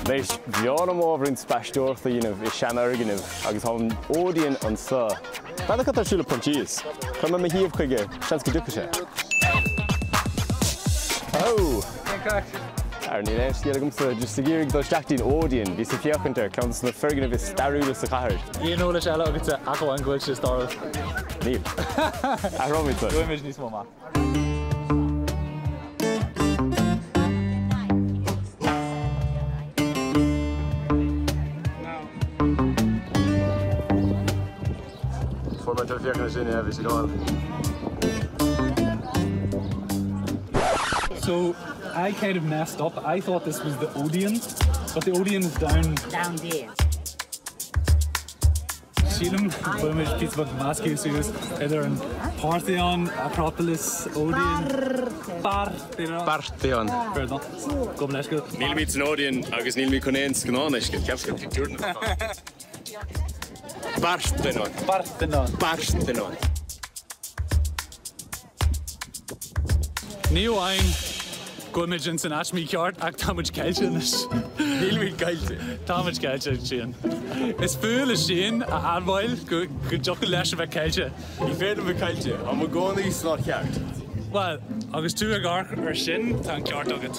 Anois, bheinn i mo roinnt spaisteoireachta a dhéanamh i seanfhoirgnimh agus tá an Odeon anseo. N'fheadar cad tá ar siúl le Proinsias. Cuirfidh mé mo thaobh chuige, seans go dtiocfaidh sé. Ó! Cén craic? Ara, níl aon scéal agamsa, just ag iarraidh dul isteach dtí'n Odeon. Bhíos ag féachaint ar ceann de na foirgnimh is stairiúla sa chathair. Aon eolas eile agatsa ach amháin go bhfuil sé stairiúil? Níl. Athróimid san. Gheobhaimid níos mó amach. Fuair mé an lucht féachana sin, yeah, bhí sé go hálainn. So, I kind of messed up, I thought this was the Odeon, but the Odeon is down. Down there. Sílim go bhfuil muid píosa beag measctha suas idir an Parthenon, Acropolis, Odeon. Parthenon. Parthenon. Fair enough. Gabh mo leithscéal. Nílimid san Odeon agus nílimid chun aon scannán a fheiscint. Ceapaim go pictiúr na Parthenon. Parthenon. Parthenon. Ní amháin go bhfuil muid ins an áit mícheart ach tá muid caillte anois. Nílimid caillte. Tá muid caillte, Shane. Is fuath le Shane a admháil go dtiocfadh leis a bheith caillte. Ní féidir liom bheith caillte. Táim i gcónaí san áit cheart. Bhuel, agus tú ag amharc ar sin, tá an ceart agat.